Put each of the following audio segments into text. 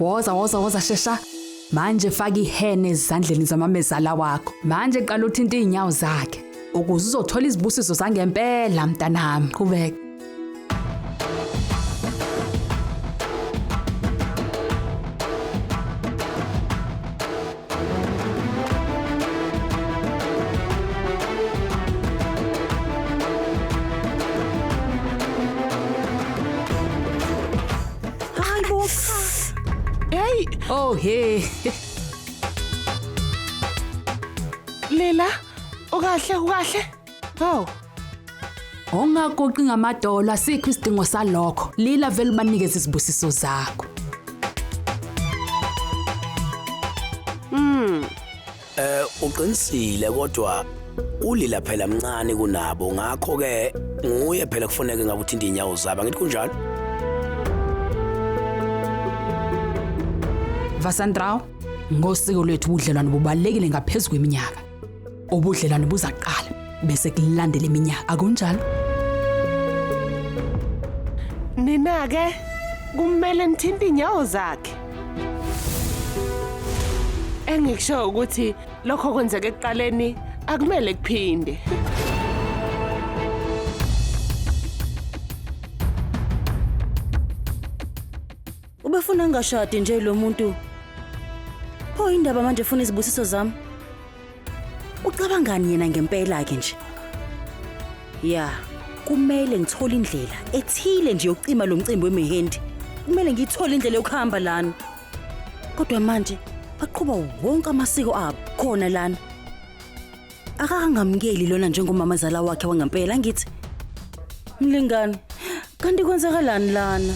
Woza woza woza shesha. Manje faka ihene ezandleni zamamezala wakho. Manje qala uthinta izinyawo zakhe ukuze uzothola izibusiso zangempela mntanami. Qhubeka. Hayi bo. Hey, Oh hey. Lila, ukahle ukahle. Hawu, Ungagoqi ngamadolo asikho isidingo salokho. Lila vele banikeze izibusiso zakho. Uqinisile kodwa ulila phela mncane kunabo ngakho ke nguye phela kufuneka ngabe uthinta inyawo zabo ngithi kunjalo. Vasandrao, ngosiko lwethu ubudlelwano bubalekile ngaphezulu kweminyaka. Ubudlelwano buzaqala bese kulandela iminyaka. Akunjalo? Nina ke kumele nithinte inyawo zakhe. Engikusho ukuthi lokho kwenzeke ekuqaleni akumele kuphinde. Ubefuna ngingashadi nje lo muntu. Pho indaba manje efuna izibusiso zami? Ucabangani yena ngempela ke nje? Ya, kumele ngithole indlela ethile nje yokucima lo mcimbi wemehendi. Kumele ngithole indlela yokuhamba lana. Kodwa manje baqhuba wonke amasiko abo khona lana. Akakangamukeli lona njengomamazala wakhe wangempela ngithi. Mlingani, kanti kwenzakalani lana?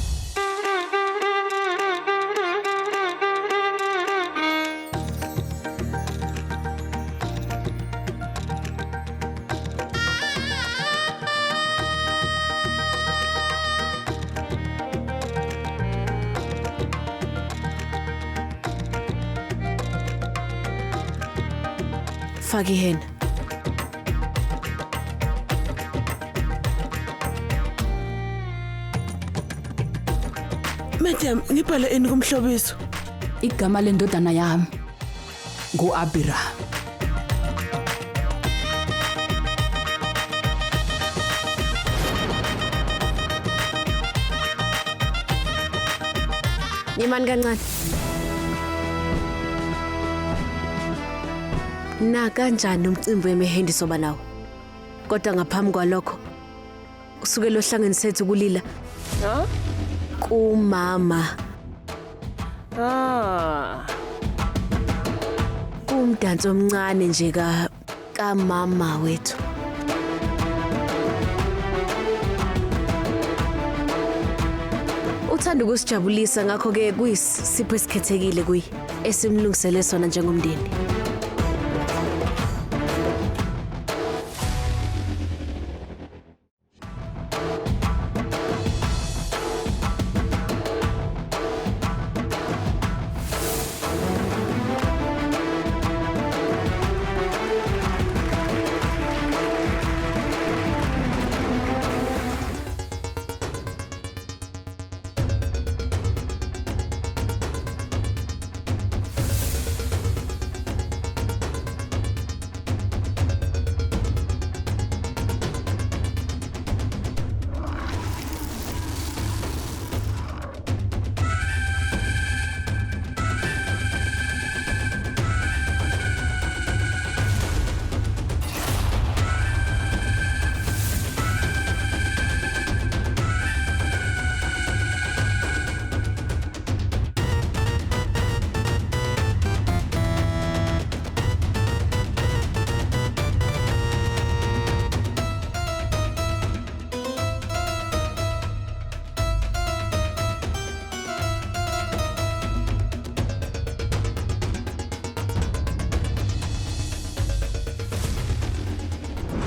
Faka ihena. Madam, ngibhale ini kumhlobiso? Igama lendodana yami ngu-Abiram. Yimani kancane. Na kanjani umcimbi wemehendi soba nawo? Kodwa ngaphambi kwalokho usukela ohlangeni sethu kulila Ha? kumama Ah. kumdanso omncane nje ka kamama wethu. Uthanda ukusijabulisa ngakho ke kuyisipho esikhethekile kuyi esimlungisele sona njengomndeni.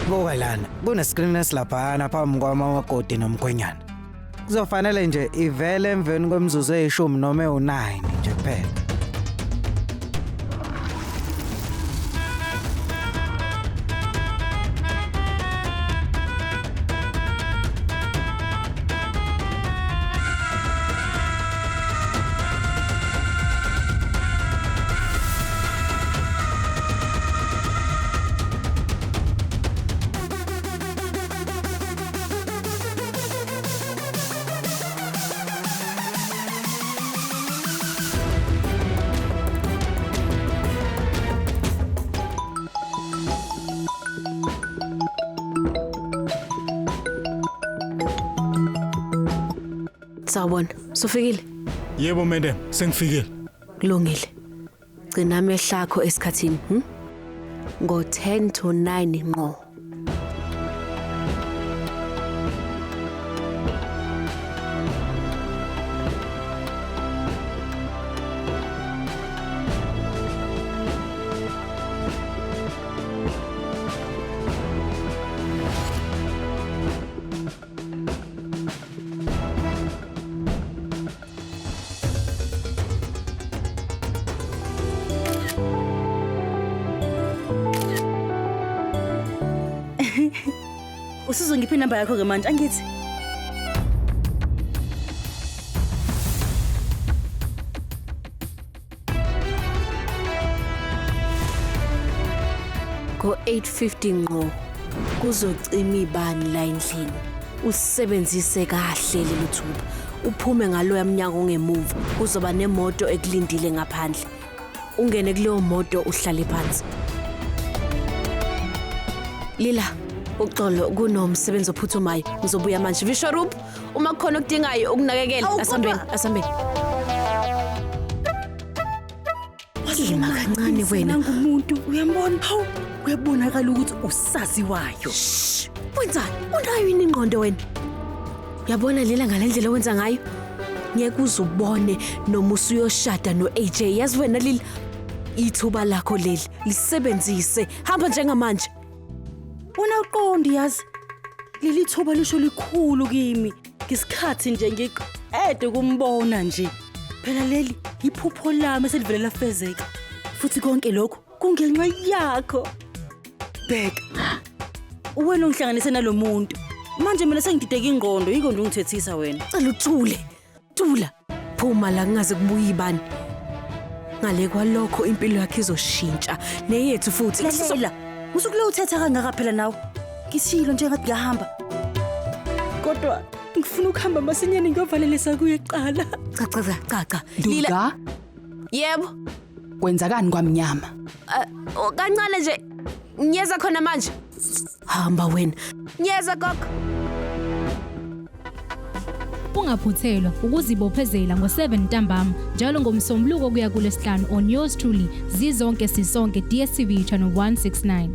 Buka lana, kune-screen esilaphana phambi kwamamakoti nomkhwenyana. Kuzofanele nje ivele emveni kwemizuzu eyishumi noma ewu-9 nje kuphela. Sawubona. Sofikile? Yebo madam, sengifikile. Kulungile. Gcina amehlo akho esikhathini, Ngo 10 to 9 ngqo. Usuzongipha inamba yakho ke manje angithi? Ngo 8:50 ngqo kuzocima ibani la endlini. Usebenzise kahle lelo thuba. Uphume ngaloya mnyango ongemuva, kuzoba nemoto ekulindile ngaphandle. Ungene kuleyo moto uhlale phansi. Lila, uxolo kunomsebenzi ophuthumayo. Ngizobuya manje. Vishwarup, uma kukhona okudingayo ukunakekela, Awu, asambeni, asambeni. Ima kancane wena. Nangumuntu uyambona? Hawu, kuyabonakala ukuthi usaziwayo. Wenzani? Unayo yini ingqondo wena? Uyabona Lila ngalendlela owenza ngayo? Ngeke uze ubone noma usuyoshada no-AJ. Yazi wena Lila, ithuba lakho leli lisebenzise. Hamba njengamanje. Wena uqondi yazi. Leli thuba lisho likhulu kimi. Ngesikhathi nje ngiqede kumbona nje. Phela leli iphupho lami eselivele lafezeka. Futhi konke lokhu kungenxa yakho. Bheka. Wena ungihlanganise nalomuntu. Manje mina sengidideka ingqondo yiko nje ungithethisa wena. Cela uthule. Thula. Phuma la kungaze kubuye ibani. Ngale kwalokho impilo yakhe izoshintsha neyethu futhi. Lalela. Usukulo uthetha kangaka phela nawe. Ngishilo nje ngathi ngiyahamba. Kodwa ngifuna ukuhamba masinyane ngiyovalelisa kuye kuqala. Cha cha cha cha cha. Lila. Durga, Yebo. kwenzakani kwamnyama? Oh, kancane nje. Ngiyeza khona manje. Hamba wena. Ngiyeza gogo. Ungaphuthelwa ukuzibophezela ngo-7 ntambama njalo ngomsombuluko kuya kulesihlanu on yours truly Zizonke Sisonke DStv channel 169.